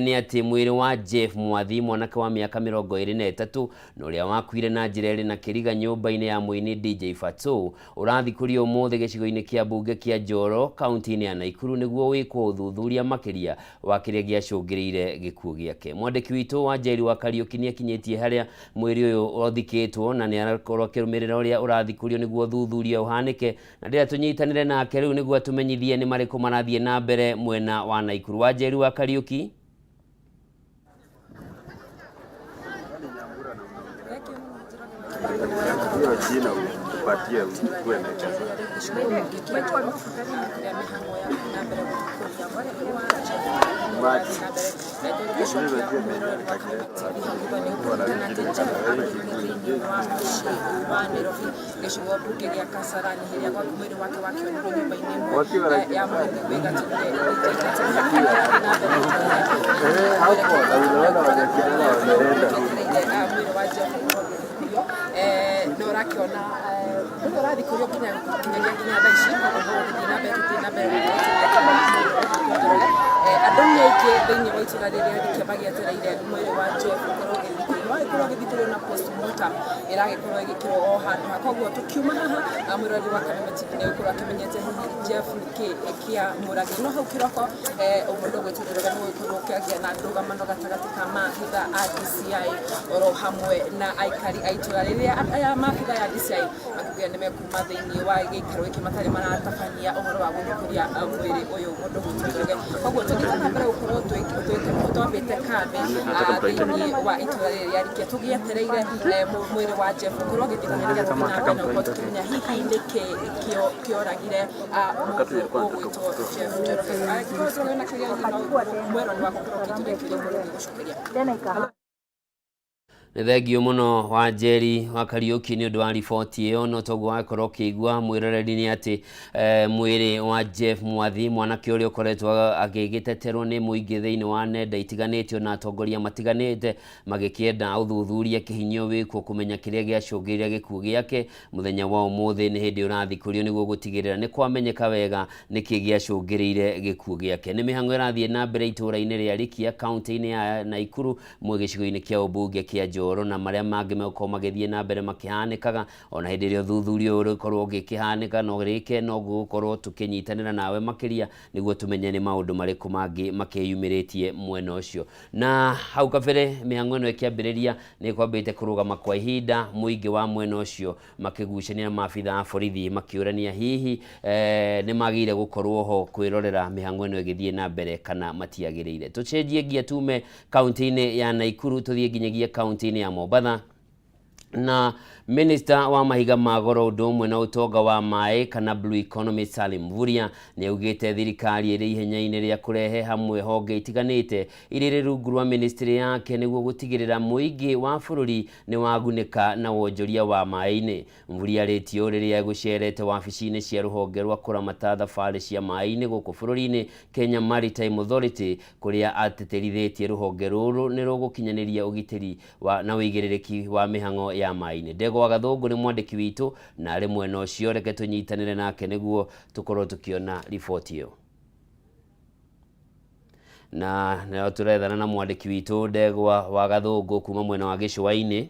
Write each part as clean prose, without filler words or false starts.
Nĩ atĩ mwĩrĩ wa Jeff Mwathi, mwanake wa mĩaka 23 na ũrĩa wakuire na njĩra ĩrĩ na kĩriga nyũmba-inĩ ya mũini DJ Fatxo, ũrathikũrio ũmũthĩ gĩcigo-inĩ kĩa mbunge kĩa Njoro, kaunti-inĩ ya Naikuru nĩguo wĩkwo ũthuthuria makĩria wa kĩrĩa gĩacũngĩrĩire gĩkuũ gĩake. Mwandĩki witũ Wanjeri wa Kariũki nĩakinyĩtie harĩa mwĩrĩ ũyũ ũthikĩtwo na nĩarakorwo akĩrũmĩrĩra ũrĩa ũrathikũrio nĩguo ũthuthuria ũhanĩke, na ndĩrenda tũnyitanĩre nake rĩu nĩguo atũmenyithie nĩ marĩkũ marathiĩ na mbere mwena wa Naikuru. Wanjeri wa Kariũki. Hiyo jina utupatie ukuwe na maji. Gĩcigo mbunge gĩa Kasarani hĩrĩa gwa mwĩrĩ wake wakĩonirwo nyũmba-inĩ ĩmwe ya mũrĩmi wĩ Eh, hapo na unaona wajakidana wameenda. Mwĩrĩ wa Jeff ũkorwo ũgĩthikũrio na ũrakĩona ũrĩa ũrathikũrio nginya nginyagia nginya thaa ici, koguo no ũgĩthiĩ na mbere tũthiĩ na mbere. Andũ nĩ aingĩ thĩinĩ wa itũra rĩrĩa rĩkĩa magĩetereire mwĩrĩ wa Jeff ũkorwo ũgĩthikũrio. No agĩkorwo ũgĩthikũrio na postmortem ĩragĩkorwo ĩgĩkĩrwo o handũ ha, koguo tũkiuma haha mwĩrori wa Kameme TV nĩ ũgũkorwo akĩmenyete hihi Jeff nĩkĩ kĩa mũragire. No hau kĩroko mũndũ ũgwĩtwo Njoroge nĩ gũgĩkorwo ũkĩagĩa na ndũgamano gatagatĩ ka maabitha a DCI oro hamwe na aikari a itũra rĩrĩa aya maabitha ya DCI makiuga nĩ mekuma thĩinĩ wa gĩikaro gĩkĩ matarĩ maratabania ũhoro wa gũthikũria mwĩrĩ ũyũ mũndũ ũgwĩtwo Njoroge. Koguo tũthiĩte na mbere gũkorwo twambĩte kambĩ thĩinĩ wa itũra rĩrĩ rĩa Rikia tũgĩetereire mwĩrĩ wa Jeff ũkorwo ũgĩthikũrio nĩgetha tũthiĩ na mbere na gũkorwo tũkĩmenya hihi nĩkĩ kĩoragire mũndũ ũgwĩtwo Jeff Njoroge. Angĩkorwo Njoroge na kĩũria hihi no mwerori waku ũkorwo ũkĩnjũria kĩũria ũkorwo ũgĩgũcokeria. Nĩ thengio mũno Wanjeri wa Kariũki nĩ ũndũ wa riboti ĩyo. No toguo wakorwo ũkĩigua, mwĩroreri, nĩ atĩ mwĩrĩ wa Jeff Mwathi, mwanake ũrĩa ũkoretwo agĩgĩteterwo nĩ mũingĩ thĩinĩ wa nenda itiganĩte na atongoria matiganĩte magĩkĩenda ũthuthuria kĩhinyio wĩkwo kũmenya kĩrĩa gĩacũngĩrĩria gĩkuũ gĩake, mũthenya wa ũmũthĩ nĩ hĩndĩ ũrathikũrio nĩguo gũtigĩrĩra nĩ kwamenyeka wega nĩkĩ gĩacũngĩrĩire gĩkuũ gĩake. Nĩ mĩhang'o ĩrathiĩ na mbere itũũra-inĩ rĩa Rikia, kaunti-inĩ ya Naikuru, mwe gĩcigo-inĩ kĩa ũmbunge kĩa Njoro, na marĩa mangĩ megũkorwo magĩthiĩ na mbere makĩhanĩkaga ona hĩndĩ ĩrĩa ũthuthuria ũyũ ũrĩkorwo ũgĩkĩhanĩka no rĩke no gũgũkorwo tũkĩnyitanĩra nawe makĩria nĩguo tũmenye nĩ maũndũ marĩkũ mangĩ makĩyumĩrĩtie mwena ũcio. Na hau kabere mĩhang'o ĩno ĩkĩambĩrĩria nĩ kwambĩte kũrũgama kwa ihinda, mũingĩ wa mwena ũcio makĩgucania na maabitha a borithi makĩũrania hihi nĩ magĩrĩire gũkorwo ho kwĩrorera mĩhang'o ĩno ĩgĩthiĩ na mbere kana matiagĩrĩire. Tũcenjie ngia tume kaunti-inĩ ya Naikuru tũthiĩ nginyagia kaunti-inĩ ya Mombatha, na minista wa mahiga ma goro ũndũ ũmwe na ũtonga wa maĩ kana blue economy, Salim Mvurya, nĩ augĩte thirikari ĩrĩ ihenya-inĩ rĩa kũrehe hamwe honge itiganĩte iria irĩ rungu rwa ministry yake nĩguo gũtigĩrĩra mũingĩ wa bũrũri nĩ wagunĩka na wonjoria wa maĩ-inĩ. Mvurya arĩtie ũũ rĩrĩa egũcerete wabici-inĩ cia rũhonge rwa kũramata thabarĩ cia maĩ-inĩ gũkũ bũrũri-inĩ, Kenya Maritime Authority, kũrĩa atĩtĩrithĩtie rũhonge rũrũ nĩ rũgũkinyanĩria ũgitĩri wa na ũigĩrĩrĩki wa mĩhang'o ya maĩ-inĩ. Ndegwa Gathũngũ nĩ mwandĩki witũ na arĩ mwena ũcio, reke tũnyitanĩre nake nĩguo tũkorwo tũkĩona riboti ĩyo. Na nĩo tũrethana na mwandĩki witũ Ndegwa wa Gathũngũ kuma mwena wa gĩcũa-inĩ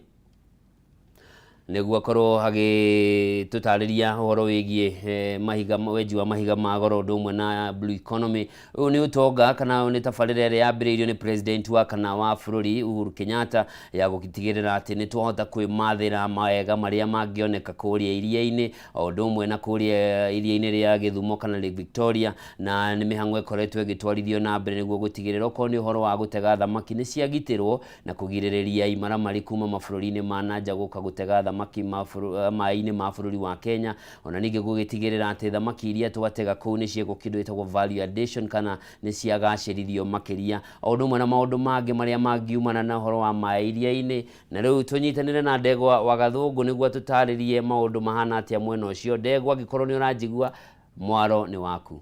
nĩguo akorwo agĩtũtarĩria ũhoro wĩgiĩ mahiga, wenji wa mahiga ma goro ũndũ ũmwe na blue economy. Ũyũ nĩ ũtonga kana nĩ tabarĩra ĩrĩa yambĩrĩirio nĩ president wa kana wa bũrũri Uhuru Kenyatta ya gũtigĩrĩra atĩ nĩ twahota kwĩmathĩra mawega marĩa mangĩoneka kũrĩa iria-inĩ o ũndũ ũmwe na kũrĩa iria-inĩ rĩa Gĩthumo kana Lake Victoria, na nĩ mĩhang'o ĩkoretwo ĩgĩtwarithio na mbere nĩguo gũtigĩrĩra okorwo nĩ ũhoro wa gũtega thamaki nĩ ciagitĩrwo na kũgirĩrĩria imaramari kuma mabũrũri-inĩ ma nanja gũka gũtega thamaki maĩ-inĩ ma bũrũri wa Kenya, ona ningĩ gũgĩtigĩrĩra atĩ thamaki iria twatega kũu nĩ ciekwo kĩndũ gĩtagwo value addition kana nĩ ciagacĩrithio makĩria, o ũndũ ũmwe na maũndũ mangĩ marĩa mangiumana na ũhoro wa maĩ iria-inĩ. Na rĩu tũnyitanĩre na Ndegwa wa Gathũngũ nĩguo atũtarĩrie maũndũ mahana atĩa mwena ũcio. Ndegwa, angĩkorwo nĩ ũranjigua, mwaro nĩ waku.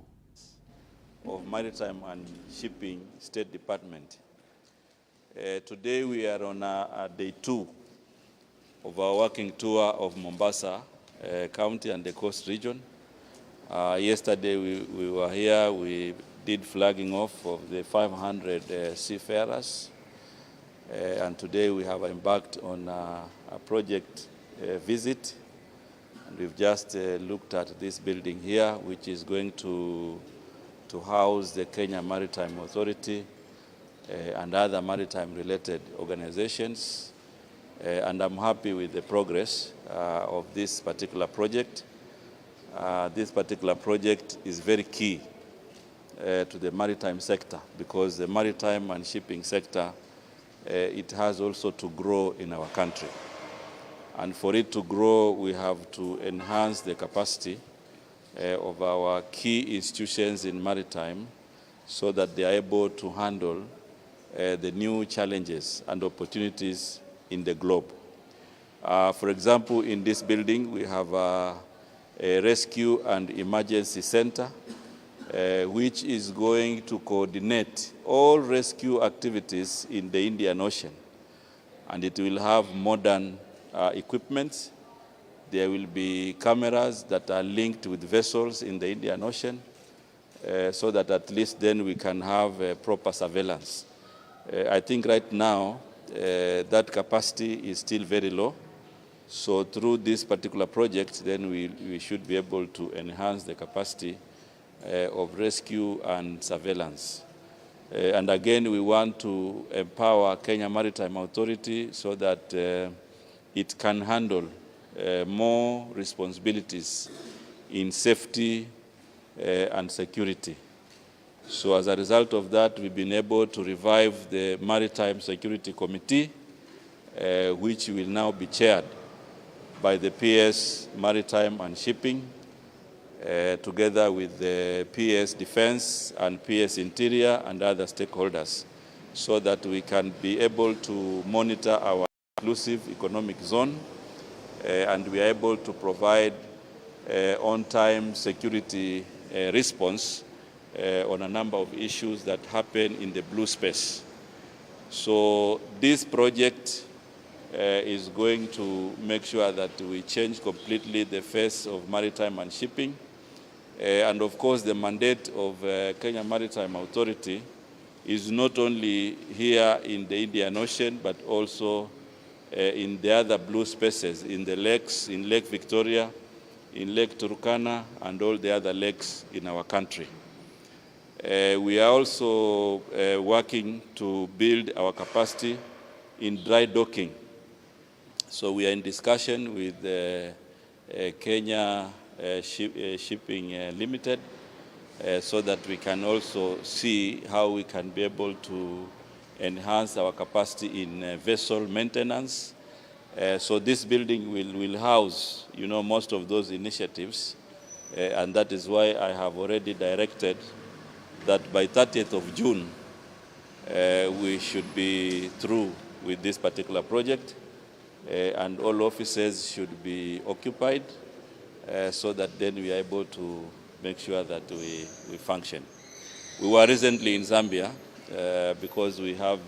Of Maritime and Shipping State Department. Today we are on a day 2 of our working tour of Mombasa County and the Coast region. Yesterday we were here, we did flagging off of the 500 seafarers. And today we have embarked on a project visit. And we've just looked at this building here, which is going to house the Kenya Maritime Authority and other maritime-related organizations. And I'm happy with the progress of this particular project. This particular project is very key to the maritime sector because the maritime and shipping sector, it has also to grow in our country. And for it to grow, we have to enhance the capacity of our key institutions in maritime so that they are able to handle the new challenges and opportunities in the globe. For example, in this building, we have a rescue and emergency center, which is going to coordinate all rescue activities in the Indian Ocean. And it will have modern equipment. There will be cameras that are linked with vessels in the Indian Ocean, so that at least then we can have proper surveillance. I think right now that capacity is still very low. So through this particular project, then we should be able to enhance the capacity of rescue and surveillance. And again, we want to empower Kenya Maritime Authority so that it can handle more responsibilities in safety and security. So as a result of that, we've been able to revive the Maritime Security Committee, which will now be chaired by the PS Maritime and Shipping, together with the PS Defense and PS Interior and other stakeholders, so that we can be able to monitor our exclusive economic zone, and we are able to provide on-time security response on a number of issues that happen in the blue space. So this project is going to make sure that we change completely the face of maritime and shipping. And of course, the mandate of Kenya Maritime Authority is not only here in the Indian Ocean, but also in the other blue spaces, in the lakes, in Lake Victoria, in Lake Turkana, and all the other lakes in our country. We are also working to build our capacity in dry docking. So we are in discussion with Kenya Shipping Limited so that we can also see how we can be able to enhance our capacity in vessel maintenance. So this building will house most of those initiatives, and that is why I have already directed that by 30th of June, we should be through with this particular project, and all offices should be occupied, so that then we are able to make sure that we function. We were recently in Zambia because we have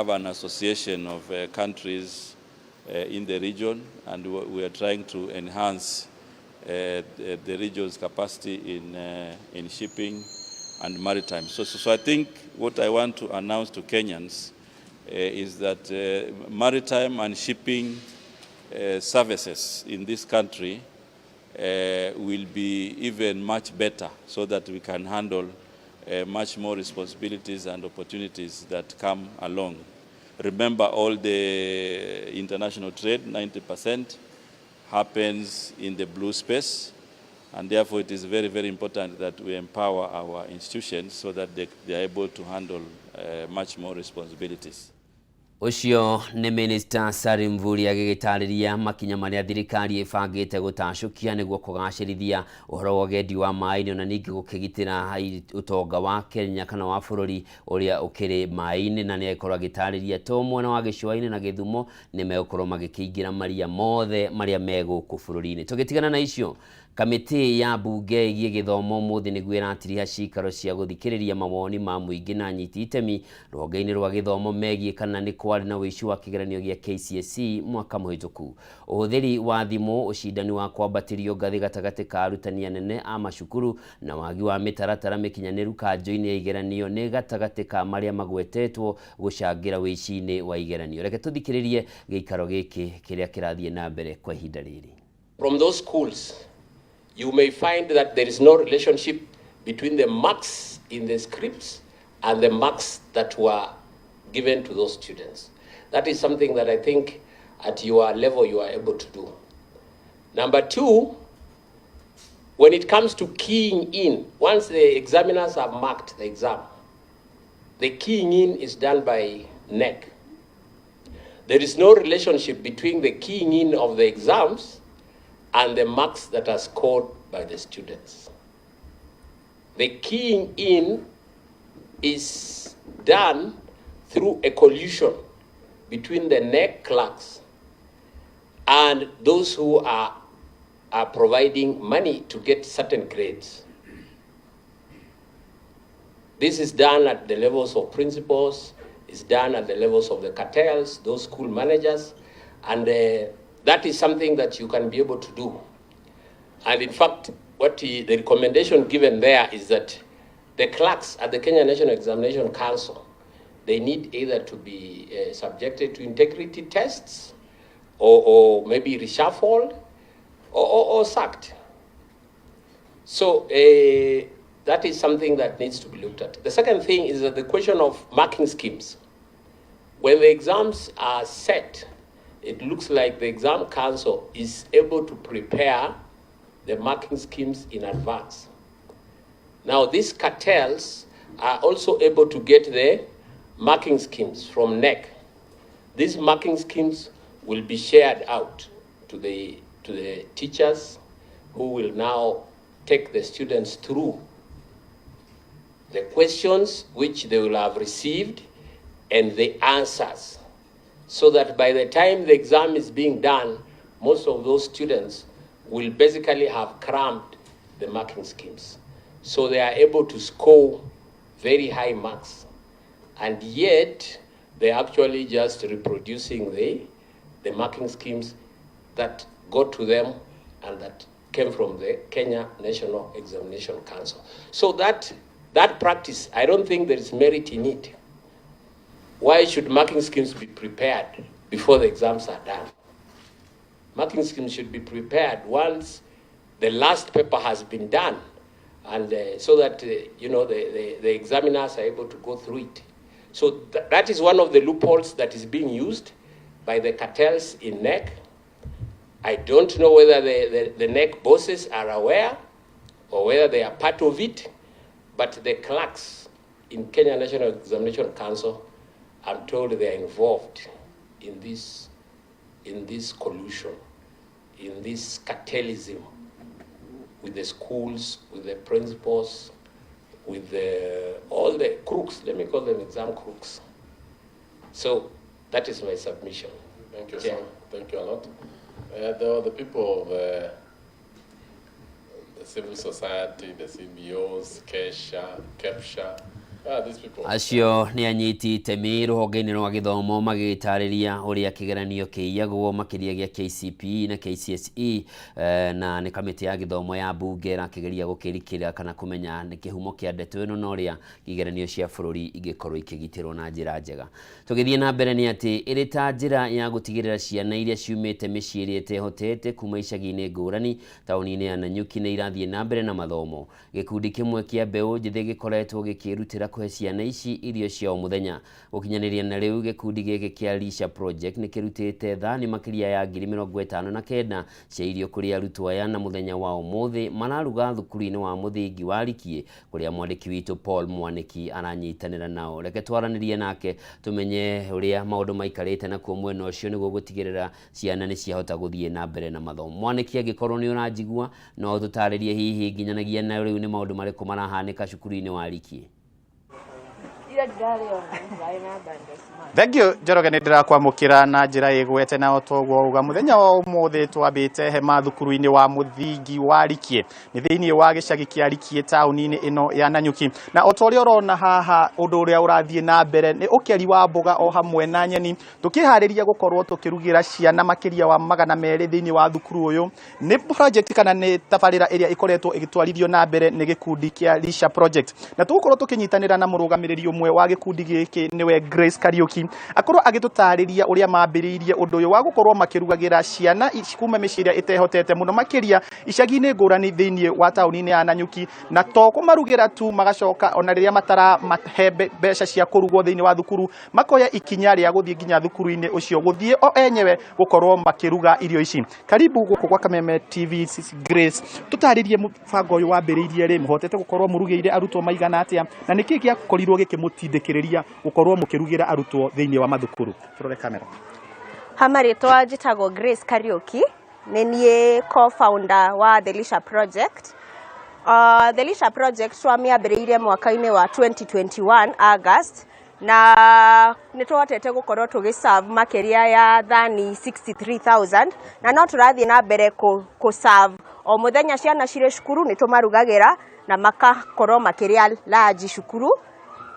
an association of countries in the region, and we are trying to enhance the region's capacity in shipping and maritime. So I think what I want to announce to Kenyans is that maritime and shipping services in this country will be even much better, so that we can handle much more responsibilities and opportunities that come along. Remember, all the international trade, 90%, happens in the blue space, and therefore it is very, very important that we empower our institutions so that they are able to handle much more responsibilities. Ũcio nĩ Minista Salim Mvurya agĩgĩtarĩria makinya marĩa thirikari ĩbangĩte gũtacũkia nĩguo kũgacĩrithia ũhoro wa ũgendi wa maĩ-inĩ, ona ningĩ gũkĩgitĩra ũtonga wa Kenya kana wa bũrũri ũrĩa ũkĩrĩ maĩ-inĩ. Na nĩ agĩkorwo agĩtarĩria to mwena wa gĩcũa-inĩ na Gĩthumo nĩ megũkorwo magĩkĩingĩra maria mothe marĩa me gũkũ bũrũri-inĩ. Tũgĩtigana na icio, Kamĩtĩ ya mbunge ĩgiĩ gĩthomo ũmũthĩ nĩguo ĩratiriha cikaro cia gũthikĩrĩria mawoni ma mũingĩ na anyiti itemi rũhonge-inĩ rwa gĩthomo megiĩ kana nĩ kwarĩ na ũici wa kĩgeranio gĩa KCSE mwaka mũhĩtũku. Ũhũthĩri wa thimũ, ũcindani wa kwambatĩrio ngathĩ gatagatĩ ka arutani anene a macukuru na wagi wa mĩtaratara mĩkinyanĩru kanjũ-inĩ ya igeranio nĩ gatagatĩ ka marĩa magwetetwo gũcangĩra ũici-inĩ wa igeranio. Reke tũthikĩrĩrie gĩikaro gĩkĩ kĩrĩa kĩrathiĩ na mbere kwa ihinda rĩrĩ. From those schools, you may find that there is no relationship between the marks in the scripts and the marks that were given to those students. That is something that I think at your level you are able to do. Number two, when it comes to keying in, once the examiners have marked the exam, the keying in is done by KNEC. There is no relationship between the keying in of the exams and the marks that are scored by the students. The keying in is done through a collusion between the KNEC clerks and those who are providing money to get certain grades. This is done at the levels of principals, it's done at the levels of the cartels, those school managers, and that is something that you can be able to do. And in fact, what the recommendation given there is that the clerks at the Kenya National Examination Council, they need either to be subjected to integrity tests or maybe reshuffled or sacked. So that is something that needs to be looked at. The second thing is that the question of marking schemes. When the exams are set, it looks like the exam council is able to prepare the marking schemes in advance. Now, these cartels are also able to get the marking schemes from KNEC. These marking schemes will be shared out to the teachers, who will now take the students through the questions which they will have received and the answers, so that by the time the exam is being done, most of those students will basically have crammed the marking schemes. So they are able to score very high marks. And yet, they're actually just reproducing the marking schemes that got to them and that came from the Kenya National Examination Council. So that practice, I don't think there is merit in it. Why should marking schemes be prepared before the exams are done? Marking schemes should be prepared once the last paper has been done, and so that the examiners are able to go through it. So that is one of the loopholes that is being used by the cartels in KNEC. I don't know whether the KNEC bosses are aware or whether they are part of it, but the clerks in Kenya National Examination Council, I'm told they are involved in this collusion, in this cartelism with the schools, with the principals, with all the crooks, let me call them exam crooks. So that is my submission. Thank you, Chair. Sir. Thank you a lot. The people of the civil society, the CBOs, KESHA, KEPSHA, these people. Acio nĩ anyiti itemi rũhonge-inĩ rwa gĩthomo magĩtarĩria ũrĩa kĩgeranio kĩiyagwo makĩria gĩa KCPE na KCSE, na nĩ kamĩtĩ ya gĩthomo ya mbunge ĩrakĩgeria gũkĩrikĩra kana kũmenya nĩ kĩhumo kĩa ndeto ĩno na ũrĩa igeranio cia bũrũri ingĩkorwo ikĩgitĩrwo na njĩra njega. Tũgĩthiĩ na mbere nĩ atĩ ĩrĩ ta njĩra ya gũtigĩrĩra ciana iria ciumĩte mĩciĩ ĩrĩa ĩtehotete kuma icagi-inĩ ngũrani taũni-inĩ ya Nanyuki nĩ irathiĩ na mbere na mathomo, gĩkundi kĩmwe kĩa mbeũ njĩthĩ gĩkoretwo gĩkĩrutĩra kũhe ciana ici irio cia o mũthenya. Gũkinyanĩria na rĩu, gĩkundi gĩkĩ kĩa Lisha Project nĩ kĩrutĩte thani makĩria ya 59,000 cia irio kũrĩ arutwo aya, na mũthenya wa ũmũthĩ mararuga thukuru-inĩ wa mũthingi wa Rikie kũrĩa mwandĩki witũ Paul Mwanĩki aranyitanĩra nao. Reke twaranĩrie nake tũmenye ũrĩa maũndũ maikarĩte nakuo mwena ũcio nĩguo gũtigĩrĩra ciana nĩ ciahota gũthiĩ na mbere na mathomo. Mwanĩki, angĩkorwo nĩ ũranjigua, no ũtũtarĩrie hihi nginyanagia na rĩu nĩ maũndũ marĩkũ marahanĩka cukuru-inĩ wa Rikie? Ira ndirarĩ ona tũrarĩ na Bandersman. Thank you Njoroge, nĩ ndĩrakwamũkĩra na njĩra ĩgwete na otoguo uga mũthenya wa ũmũthĩ twambĩte hema thukuru-inĩ wa mũthingi wa Rikie, nĩ thĩinĩ wa gĩcagi kĩa Rikie, taũni-inĩ ĩno ya Nanyuki. Na o ta ũrĩa ũrona haha, ũndũ ũrĩa ũrathiĩ na mbere nĩ ũkeri wa mboga o hamwe na nyeni, tũkĩharĩria gũkorwo tũkĩrugĩra ciana makĩria wa 200 thĩinĩ wa thukuru ũyũ. Nĩ project kana nĩ tabarĩra ĩrĩa ĩkoretwo ĩgĩtwarithio na mbere nĩ gĩkundi kĩa Lisha Project, na tũgũkorwo tũkĩnyitanĩra na mũrũgamĩrĩri ũmwe wa gĩkundi gĩkĩ, nĩwe Grace Kariuki, akorwo agĩtũtarĩria ũrĩa mambĩrĩirie ũndũ ũyũ wa gũkorwo makĩrugagĩra ciana kuma mĩciĩ ĩrĩa ĩtehotete mũno, makĩria icagi-inĩ ngũrani thĩinĩ wa taũni-inĩ ya Nanyuki. Na to kũmarugĩra tu, magacoka ona rĩrĩa mataramahe mbeca cia kũrugwo thĩinĩ wa thukuru, makoya ikinya rĩa gũthiĩ nginya thukuru-inĩ ũcio, gũthiĩ o enyewe gũkorwo makĩruga irio ici. Karibu gũkũ gwa Kameme TV, Sisi Grace. Tũtarĩrie mũbango ũyũ wambĩrĩirie rĩ, mũhotete gũkorwo mũrugĩire arutwo maigana atĩa, na nĩkĩ gĩakorirwo gĩkĩmũtindĩkĩrĩria gũkorwo mũkĩrugĩra arutwo thĩinĩ wa mathukuru? Tũrore kamera. Ha marĩtwa njĩtagwo Grace Kariuki, nĩ niĩ co-founder wa The Lisha Project. The Lisha Project twamĩambĩrĩirie mwaka-inĩ wa 2021 August, na nĩ tũhotete gũkorwo tũgĩserve makĩria ya thani 63,000, na no tũrathiĩ na mbere kũ serve o mũthenya. Ciana cirĩ cukuru nĩ tũmarugagĩra na makakorwo makĩrĩa lunch cukuru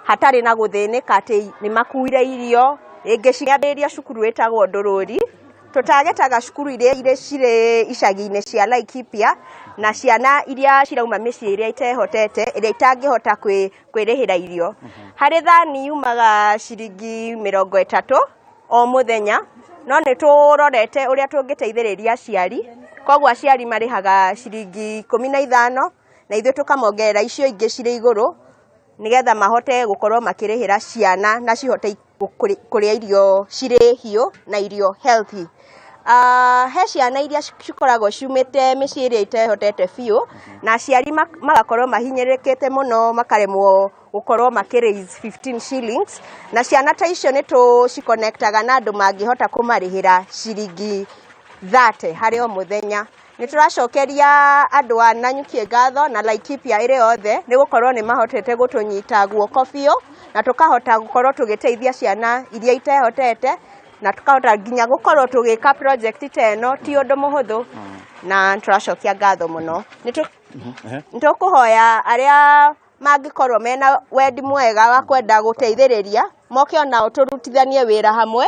hatarĩ na gũthĩnĩka atĩ nĩ makuire irio rĩngĩ. Ciambĩrĩria cukuru ĩtagwo Ndũrũri. Tũtagetaga cukuru iria irĩ cirĩ icagi-inĩ cia Laikipia na ciana iria cirauma mĩciĩ ĩrĩa itehotete, ĩrĩa itangĩhota kwĩrĩhĩra irio. Harĩ thani yumaga ciringi 30 o mũthenya, no nĩ tũrorete ũrĩa tũngĩteithĩrĩria aciari, koguo aciari marĩhaga ciringi 15 na ithuĩ tũkamongerera icio ingĩ cirĩ igũrũ, nĩgetha mahote gũkorwo makĩrĩhĩra ciana na cihote kũrĩa irio cirĩ hiũ na irio healthy. He ciana iria cikoragwo ciumĩte mĩciĩ ĩrĩa ĩtehotete biũ na aciari magakorwo mahinyĩrĩrĩkĩte mũno, makaremwo gũkorwo makĩ raise 15 shillings, na ciana ta icio nĩ tũciconnectaga na andũ mangĩhota kũmarĩhĩra ciringi 30 harĩ o mũthenya. Nĩ tũracokeria andũ a Nanyuki ngatho na Laikipia ĩrĩ yothe, nĩ gũkorwo nĩ mahotete gũtũnyita guoko biũ na tũkahota gũkorwo tũgĩteithia ciana iria itehotete, na tũkahota nginya gũkorwo tũgĩka project ta ĩno. Ti ũndũ mũhũthũ na tũracokia ngatho mũno. Nĩ tũkũhoya arĩa mangĩkorwo mena wendi mwega wa kwenda gũteithĩrĩria moke onao tũrutithanie wĩra hamwe,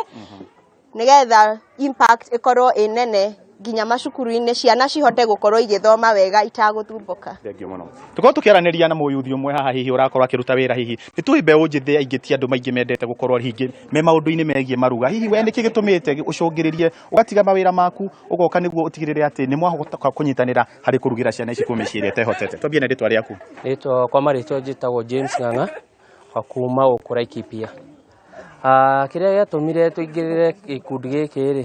nĩgetha impact ĩkorwo ĩ nene nginya macukuru-inĩ, ciana cihote gũkorwo igĩthoma wega itagũthumbũka. Thengiũ mũno. Tũkorwo tũkĩaranĩria na mũyuthi ũmwe haha, hihi ũrakorwo akĩruta wĩra. Hihi nĩ tũĩ mbeũ njĩthĩ aingĩ ti andũ maingĩ mendete gũkorwo hihi me maũndũ-inĩ megiĩ maruga. Hihi we nĩkĩ gĩtũmĩte ũcũngĩrĩrie ũgatiga mawĩra maku, ũgoka nĩguo ũtigĩrĩre atĩ nĩ mwahota kũnyitanĩra harĩ kũrugĩra ciana ici kuma mĩciĩ ĩrĩa ĩtehotete? Twambie na rĩtwa rĩaku. Rĩtwa, kwa marĩtwa njĩtagwo James Ng'ang'a wa kuma gũkũ Laikipia. Kĩrĩa gĩatũmire tũingĩrĩre gĩkundi gĩkĩ rĩ,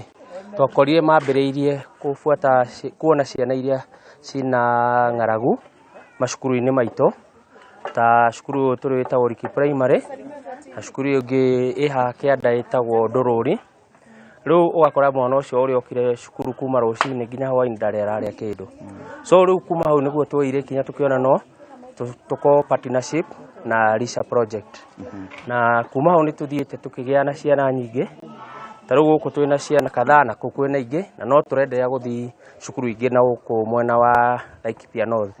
twakorire mambĩrĩirie kũbuata kuona ciana iria cina ng'aragu macukuru-inĩ maitũ, ta cukuru ũyũ tũrĩ wĩtagwo Riki Primary na cukuru ĩyo ĩngĩ ĩ haha kĩanda ĩtagwo Ndũrũri. Rĩu ũgakora mwana ũcio ũrĩa okire cukuru kuma rũcinĩ nginya hwainĩ ndarĩ ararĩa kĩndũ. So rĩu kuma hau nĩguo tuoire ikinya, tũkĩona no tũkorwo partnership na Lisha Project, na kuma hau nĩ tũthiĩte tũkĩgĩa na ciana nyingĩ. Ta rĩu gũkũ twĩna ciana kadhaa na kũu kwĩna ingĩ, na no tũrenderea gũthiĩ cukuru ingĩ na gũkũ mwena wa Laikipia North.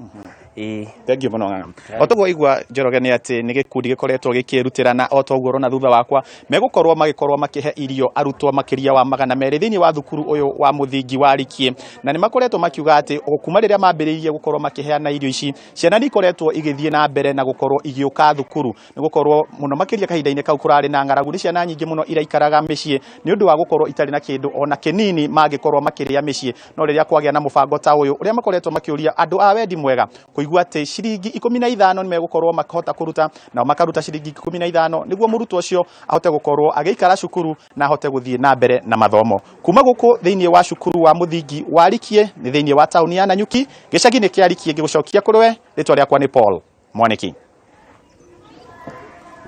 Ĩĩ. Thengiũ mũno, Ng'ang'a. O toguo igua Njoroge, nĩ atĩ nĩ gĩkundi gĩkoretwo gĩkĩrutĩra, na o toguo ũrona thutha wakwa, megũkorwo magĩkorwo makĩhe irio arutwo makĩria wa 200 thĩinĩ wa thukuru ũyũ wa mũthingi wa Rikie. Na nĩ makoretwo makiuga atĩ o kuma rĩrĩa mambĩrĩirie gũkorwo makĩheana irio ici, ciana nĩ ikoretwo igĩthiĩ na mbere na gũkorwo igĩũka thukuru, nĩ gũkorwo mũno makĩria kahinda-inĩ kau kũrarĩ na ng'aragu, nĩ ciana nyingĩ mũno iraikaraga mĩciĩ nĩ ũndũ wa gũkorwo itarĩ na kĩndũ ona kĩnini mangĩkorwo makĩrĩa mĩciĩ. No rĩrĩa kwagĩa na mũbango ta ũyũ, ũrĩa makoretwo makĩũria andũ a wendi mwega kũigua atĩ ciringi 15 nĩ megũkorwo makĩhota kũruta, nao makaruta ciringi 15 nĩguo mũrutwo ũcio ahote gũkorwo agĩikara cukuru na ahote gũthiĩ na mbere na mathomo. Kuma gũkũ thĩinĩ wa cukuru wa mũthingi wa Rikie, nĩ thĩinĩ wa taũni ya Nanyuki, gĩcagi-inĩ kĩa Rikie, ngĩgũcokia kũrĩ we. Rĩtwa rĩakwa nĩ Paul Mwaniki.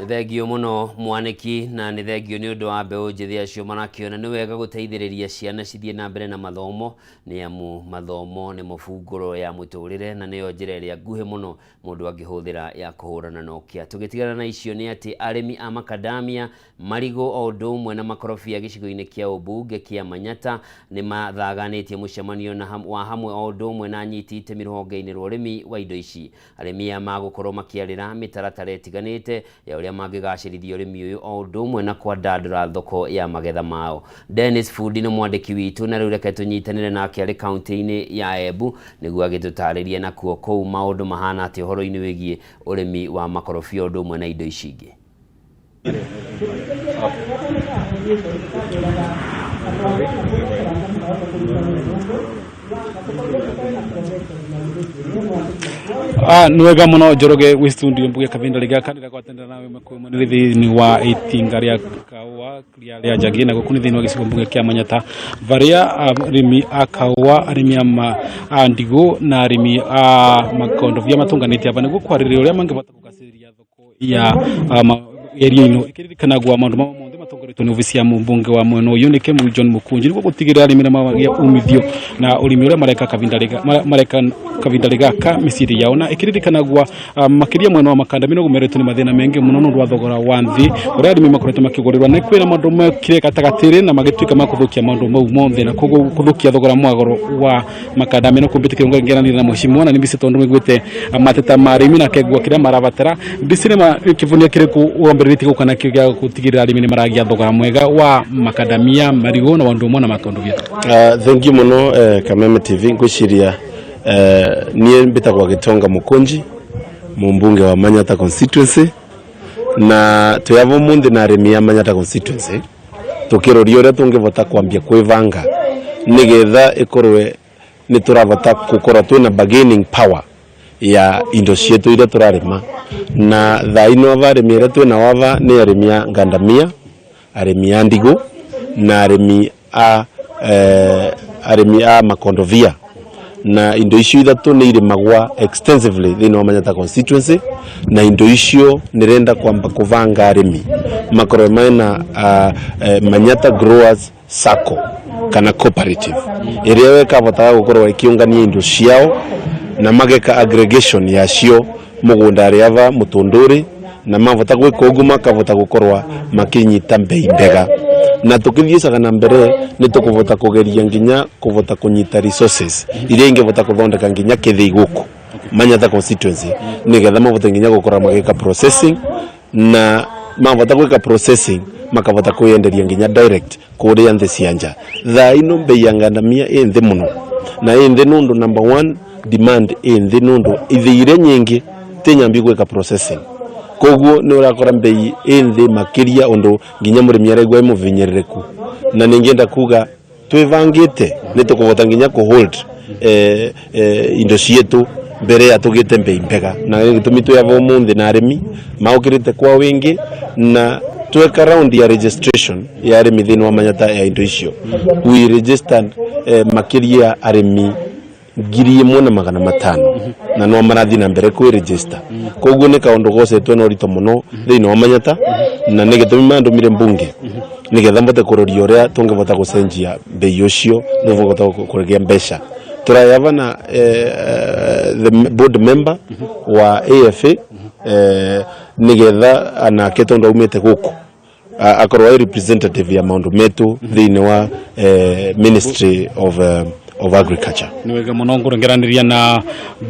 Nĩ thengio mũno mwanĩki, na nĩ thengio nĩ ũndũ wa mbeũ njĩthĩ acio marakĩona nĩ wega gũteithĩrĩria ciana cithiĩ na mbere na mathomo, nĩ amu mathomo nĩmo bungũro ya mũtũrĩre na nĩyo njĩra ĩrĩa nguhĩ mũno mũndũ angĩhũthĩra ya kũhũrana na ũkĩa. Tũgĩtigana na icio nĩ atĩ arĩmi a makadamia, marigũ o ũndũ ũmwe na makorobia gĩcigo-inĩ kĩa ũmbunge kĩa Manyata nĩ mathaganĩtie mũcemanio na wa hamwe o ũndũ ũmwe na anyiti itemi rũhonge-inĩ rwa ũrĩmi wa indo ici. Arĩmi aya magũkorwo makĩarĩra mĩtaratara ĩtiganĩte ya ũrĩa mangĩgacĩrithia ũrĩmi ũyũ o ũndũ ũmwe na kwandandũra thoko ya magetha mao. Dennis Fundi nĩ mwandĩki witũ na rĩu reke tũnyitanĩre nake arĩ kaunti-inĩ ya Embu nĩguo agĩtũtarĩrie nakuo kũu maũndũ mahana atĩa ũhoro-inĩ wĩgiĩ ũrĩmi wa makorobia ũndũ ũmwe na indo ici ingĩ. Nĩ wega mũno Njoroge wĩ studio mbuge kavinda rĩga kanĩra gwatendera nawe ĩmwe nĩ thĩinĩ wa itinga rĩa kaũa rĩa njagi na gũkũ nĩ thĩinĩ wa gĩcigo mbunge kĩa Manyata varia arĩmi a kaũa, arĩmi a ndigũ na arĩmi a makondobia matũnganĩte aba nĩguo kwarĩrĩria ũrĩa mangĩhota kũgacĩrithia thoko ya area ĩno ĩkĩririkanagwo maũndũ mao mothe matongoretio nĩ obici ya mũmbunge wa mwena ũyũ nĩ Kemu John Mũkunji nĩguo gũtigĩrĩra arĩmi nĩ magĩa umithio na ũrĩmi ũrĩa mareka kavinda gaka mĩciĩ yao na ĩkĩririkanagwo makĩria mwena wa makandamia no gũmeretwo nĩ mathĩna maingĩ mũno nĩ ũndũ wa thogora wa nthĩ ũrĩa arĩmi makoretwo makĩgũrĩrwo nĩ kwĩna maũndũ mekire gatagatĩ na magĩtuĩka ma kũthũkia maũndũ mau mothe na koguo kũthũkia thogora mwagoro wa makandamia no kũmbĩtĩkĩra ngeranĩria na mheshimiwa na nĩmbicĩ tondũ nĩguĩte mateta ma arĩmi na kegua kĩrĩa marabatara ndicirema kĩbunia kĩrĩkũ wambĩrĩrĩtie gũka nakĩo gĩa gũtigĩrĩra arĩmi nĩ maragĩa thogora mwega wa makandamia, marigũ na maũndũ ũmwe na makondobia. Thank you muno, Kameme TV. Ngwiciria niĩ mbĩtagwo Gitonga Mukunji, mumbunge wa Manyata constituency, na twĩ munthi na arĩmi a Manyata constituency tukiroria uria tungivota kwambia kwivanga nigetha ikorwe ni turavota gukorwo twina bargaining power ya indo cietu iria turarima. Na thaa ino ava arĩmi aria twina ava nĩ arĩmi a ngandamia, arĩmi a ndigũ na arĩmi a makondovia, na indo icio ithatu nĩ irimagwa extensively thĩinĩ wa Manyata constituency. Na indo icio nĩrenda kwamba kũbanga arĩmi makorwo mena Manyata Growers Sacco kana cooperative ĩrĩa ĩkabotaga gũkorwo ĩkĩũngania indo ciao na mageka aggregation yacio mũgũnda arĩa ava mũtũndũrĩ, na mavota gwĩka ũguo makavota gũkorwo makĩnyita mbei mbega. Na tukithiicaga na mbere nĩ tũkũvota kũgeria nginya kũvota kũnyita resources iria ingĩvota kũthondeka nginya kĩthĩi gũkũ Manyata constituency nigetha mavote nginya gũkorwo magĩka processing, na mavota gwĩka processing makavota kwĩenderia nginya direct kũrĩa nthĩ cia nja. Thaa ino mbei ya ngandamia ĩ nthĩ mũno, na ĩ nthĩ nũndũ number one, demand ĩ nthĩ nũndũ ithĩ iria nyingĩ ti nyambi gwĩka processing, koguo nĩ ũrakora mbei ĩ nthĩ makĩria ũndũ nginya mũrĩmi araigua ĩ mũvinyĩrĩrĩku. Na ningĩenda kuga twĩbangĩte nĩ tũkũvota nginya kũ hold indo cietu mbere ya tũgĩte mbei mbega, na gĩtũmi twĩ ava ũmũthĩ na arĩmi maũkĩrĩte kwa wĩngĩ na tweka round ya registration ya arĩmi thĩinĩ wa Manyata ya indo icio. We registered makĩria arĩmi 1500 na no marathiĩ na mbere kwĩ register, koguo nĩ kaũndũ gocetwo na ũritũ mũno thĩinĩ wa Manyata, na nĩ gĩtũmi mandũmire mbunge nĩgetha mbote kũroria ũrĩa tũngĩvota gũcenjia mbei ũcio nĩguo kũgĩa mbeca. Tũrayava na the board member wa AFA nĩgetha anake tondũ aumĩte gũkũ akorwo ari representative ya maũndũ metu thĩinĩ wa Ministry of Agriculture. Nĩ wega mũno ngũrengeraniria na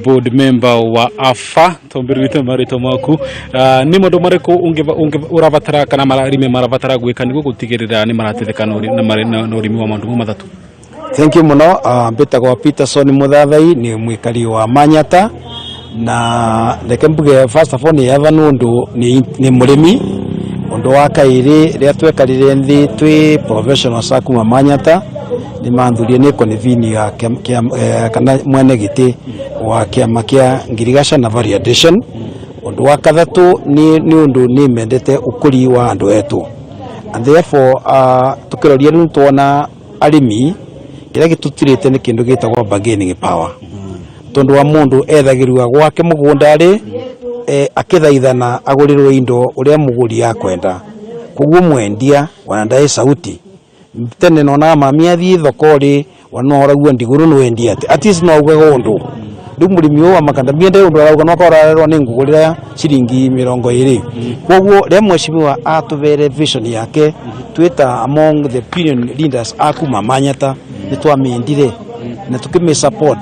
board member wa AFA tombĩrĩrĩte marĩtwa maku. Nĩ maũndũ marĩkũ ũrabatara kana arĩmi marabatara gwĩka nĩguo gũtigĩrĩra nĩ marateithĩka na ũrĩmi wa maũndũ mau matatũ? Thank you muno. Mbĩtagwo Peterson Muthathai, ni mwikari wa Manyata, na reke mbuge first of all nĩ ava nũndũ nĩ mũrĩmi. Ũndũ wa kaĩrĩ, rĩrĩa twekarire nthĩ twĩ professionals a kuma Manyata nĩ manthurire nĩ convener ya kana mwene gĩtĩ wa kĩama kĩa ngirigaca na value addition. Ũndũ wa kathatũ nĩ ũndũ nĩ mendete ũkũri wa andũ etũ, and therefore tukĩroria rĩu tuona arĩmi kĩrĩa gĩtũtirĩte nĩ kĩndũ gĩtagwo bargaining power, tondũ wa mũndũ ethagĩrua gwake mũgũnda rĩ akithaithana agurirwo indo uria muguri akwenda koguo mwendia wana ndae sauti tene nona mami athii thoko ri wanoraguo ndiguru nwendia ati at least no uge undu riu murimi wa makandamia ndai undu arauga no korarerwo ni ngugurira ciringi 20 koguo ria mheshimiwa atuvere vision yake twita among the opinion leaders akuma Manyata ni twamindire na tukimi support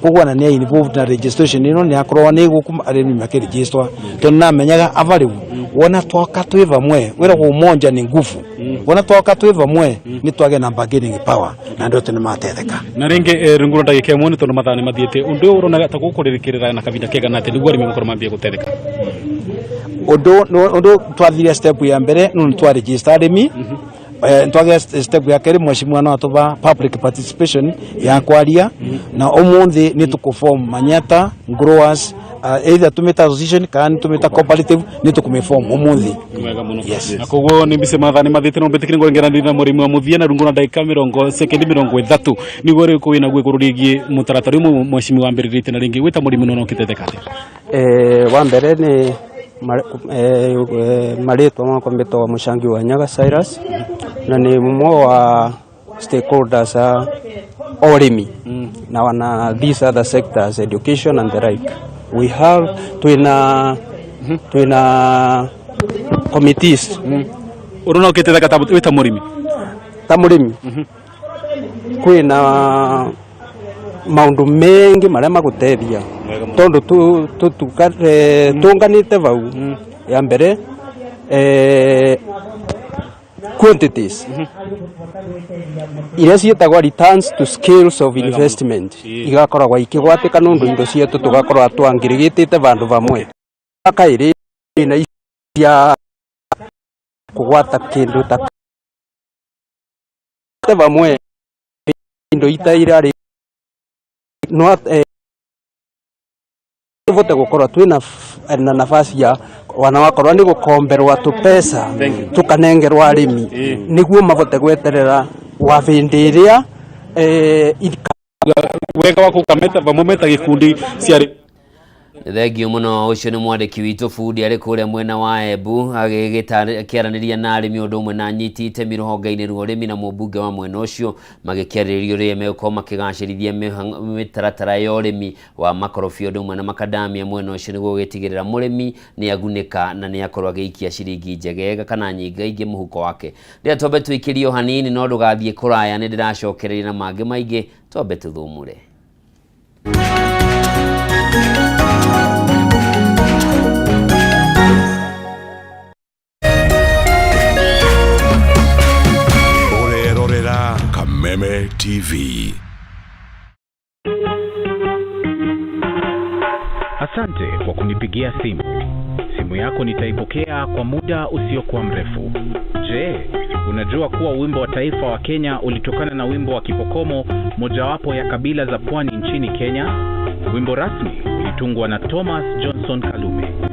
koguo na ni involved na registration ino ni akorwo ni guku arimi makiregister tondu namenyaga avariu wona twoka twi vamwe wira umonja ni nguvu wona twoka twi vamwe ni twage na bargaining power na ndio tene matetheka na ringi runguro ndagika imwe ni tondu mathaa ni mathiite undu uronaga ta gukuririkirira na kavinda kega na ati niguo arimi makorwo mambie gutetheka undu twathirie step ya mbere no twa register arimi twage step ya keri mheshimiwa no atuba public participation ya kwaria na umuthi ni tukuform Manyata growers either tumita association kana tumita cooperative ni tukumiform umuthi mwega muno na koguo ni mbice mathaa ni mathiite no mbitikire ngorengera na murimi wa muthia na rungu na ndagika 30 sekendi 30 niguo riu kwina guo iguru rigie mutaratara uyu mheshimiwa ambiririe na ringi gwita murimi no kitetheka atia wa mbere ni maritwa makwa mbitagwo Muchangi wa Nyaga Cyrus na ni mumwe wa stakeholders a orimi na wana these other sectors education and the like. We have twina committees urona ukitetheka ta wita murimi ta murimi kwina maundu mengi maria magutethia tondu tunganite vau ya mbere quantities iria cietagwo returns to scales of investment igakoragwo ikigwatika nundu indo cietu tugakorwo twangirigitite vandu vamwe kairi na cia kugwata kindu ta vamwe indo itairari no vote gukorwa twina na nafasi ya wanawakorwa ni gukomberwa tupesa tukanengerwa arimi niguo mavote gweterera wa vindi iria wega wa kukameta vamwe meta gikundi ciari. Thengio muno ucio ni mwandiki witu bundi ari kuria mwena wa Embu agĩkĩaranĩria na arĩmi ũndũ ũmwe na anyiti itemi rũhonge-inĩ rwa ũrĩmi na mũmbunge wa mwena ũcio magĩkĩarĩrĩria ũrĩa megũkorwo makĩgacĩrithia mĩtaratara ya ũrĩmi wa makorobia ũndũ ũmwe na makadamia mwena ũcio nĩguo gũgĩtigĩrĩra mũrĩmi nĩ agunĩka na nĩ akorwo agĩikia ciringi njegega kana nyingaingĩ mũhuko wake. Rĩrĩa twambe tũikĩrio hanini no ndũgathiĩ kũraya nĩ ndĩracokereria na mangĩ maingĩ twambe tũthũmũre. Kameme TV. Asante kwa kunipigia simu. Simu yako nitaipokea kwa muda usiokuwa mrefu. Je, unajua kuwa wimbo wa taifa wa Kenya ulitokana na wimbo wa Kipokomo, mojawapo ya kabila za pwani nchini Kenya? Wimbo rasmi ulitungwa na Thomas Johnson Kalume.